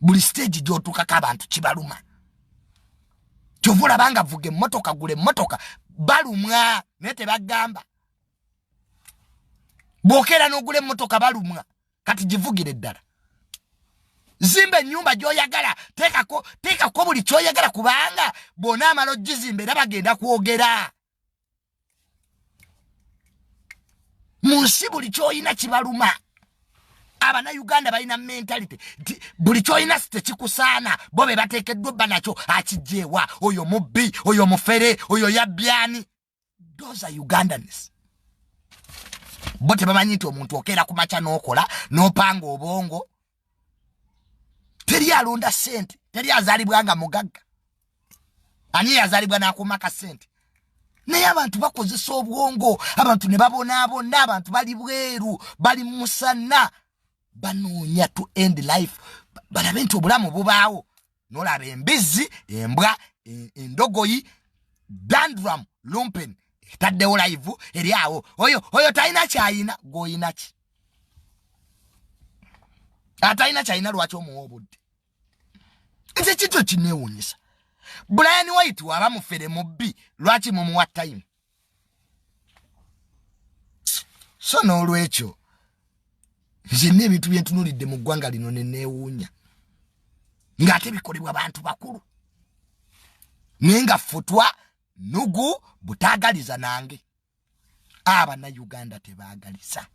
Buli stage gy'otuukako abantu kibaluma. Kyova olaba nga vuga emmotoka, gula emmotoka, balumwa naye tebagamba. Bw'okeera n'ogula emmotoka balumwa, kati givugire ddala. Zimba ennyumba gy'oyagala, teekako buli ky'oyagala, kubanga bw'onaamala ogizimba era bagenda kwogera. Mu nsi buli ky'olina kibaluma. Abannayuganda balina mentality nti buli ky'olina si tekikusaana, bo be bateekeddwa obba nakyo. Akijjeewa oyo mubbi, oyo mufere, oyo yabbyani. Those are Ugandans. Bo tebamanyi nti omuntu okeera ku makya n'okola n'opanga obwongo. Teri alonda ssente, teri azaalibwa nga mugagga. Ani yazaalibwa n'akuuma ka ssente? Naye abantu bakozesa obwongo, abantu ne babonaabona, abantu bali bweru, bali musana, banoonya to end life, balabe nti obulamu bubaawo. Nolaba embizzi, embwa, endogoyi, dandrum lumpen etaddewo live eri awo. Oyo talina kyayina, gwoyina ki? Atalina kyayina lwaki omuwa obudde? Nze kintu ekineewuunyisa, Brian White waba mufere mubbi, lwaki mumuwa time? So n'olwekyo nze n'ebintu byentunuulidde mu ggwanga lino ne neewuunya ng'ate bikolebwa bantu bakulu, naye nga futwa nugu butaagaliza. Nange Abannayuganda tebaagaliza.